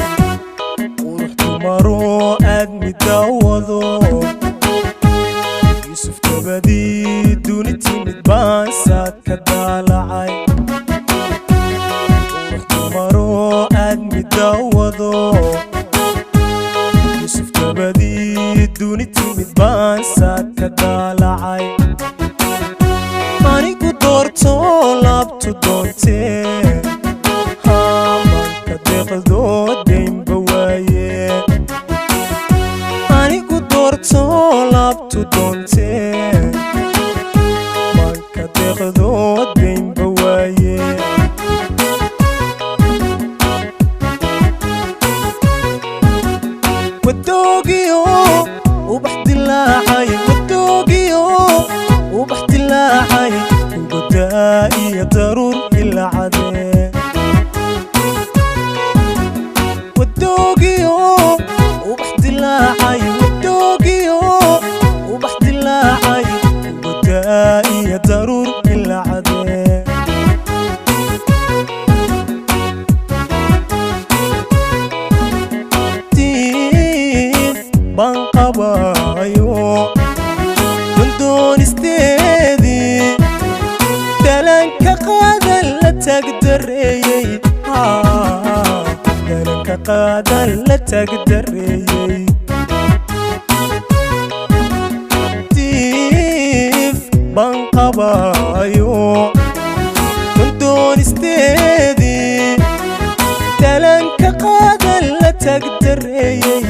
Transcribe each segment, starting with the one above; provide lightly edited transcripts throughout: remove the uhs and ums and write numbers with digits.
Qurux dumaroo aad midaawado, Yuusuf dabadii duni timid baan saad ka daalacay. Qurux dumaroo aad midaawado, Yuusuf dabadii duni timid baan saad ka daalacay. Anigu doorto, laabtu doontee, haamanka deeqdoo daynba waaye. Anigu doorto, laabtu doontee, manka deeqdoo daynba waaye. Wadoogiyo ubax dilaacay, wadoogiyo ubax dilaacay, ugodaa iyo daruur ilacadee. Wadoogiyo ubax dilaacay, wadoogiyo ubax dilaacay, ugodaa iyo daruur ilacadee. Diif baan qabaayo dundoonisteedii, dalanka qaadan la taagdareeyey, dalanka qaadan la taagdareeyey. Diif baan qabaayo dundoonisteedii, dalanka qaadan la taagdareeyey,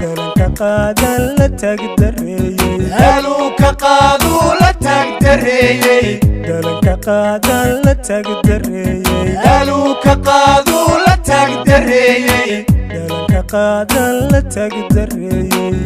dalanka qaadan la taagdareeyey. Daluuka qaaduu la taagdareeyey. Dalanka qaadan la taagdareeyey. Daluuka qaaduu la taagdareeyey. Dalanka qaadan la taagdareeyey.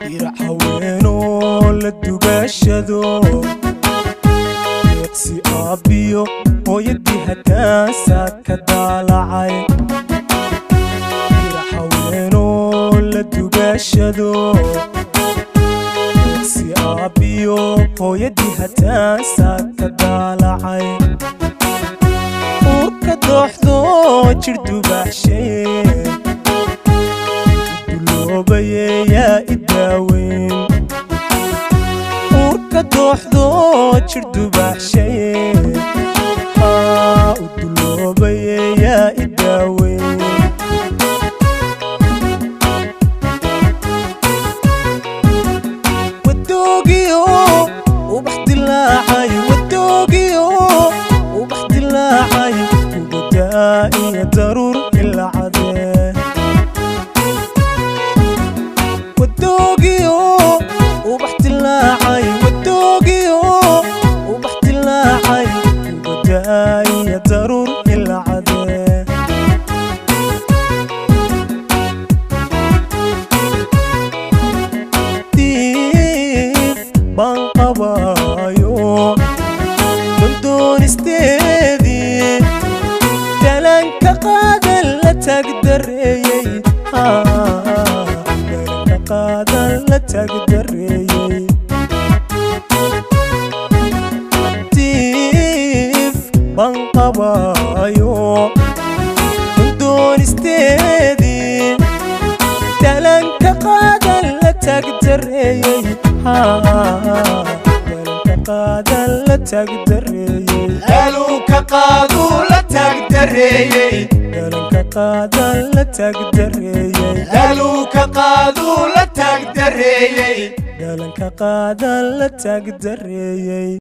Dirac haweenoo la dugaashado, deeqsi aabbiyo hooyadii haddaasaad ka daalacay. Dirac haweenoo la dugaashado, deeqsi aabbiyo hooyadii haddaasaad ka daalacay. Uurka dooxdo jir dubaaxshaye duloobaye, yaa i daaweyn. Uurka dooxdo jir dubaaxshaye, haa, u duloobaye, yaa i daaweyn. Wadoogiyo ubax dilaacay, wadoogiyo ubax dilaacay, ugodaa iyo daruur ilacadee. Wadoogiyo ubax dilaacay, wadoogiyo ubax dilaacay, ugodaa iyo daruur ilacadee. Diif baan qabaayo dundoonisteedii, dalanka qaadan la taagdareeyey. Dhalanka qaadan la taagdareeyey. Daaluu ka qaaduu la taagdareeyey. Dhalanka qaadan la taagdareeyey. Daaluu ka qaaduu la taagdareeyey. Dhalanka qaadan la taagdareeyey.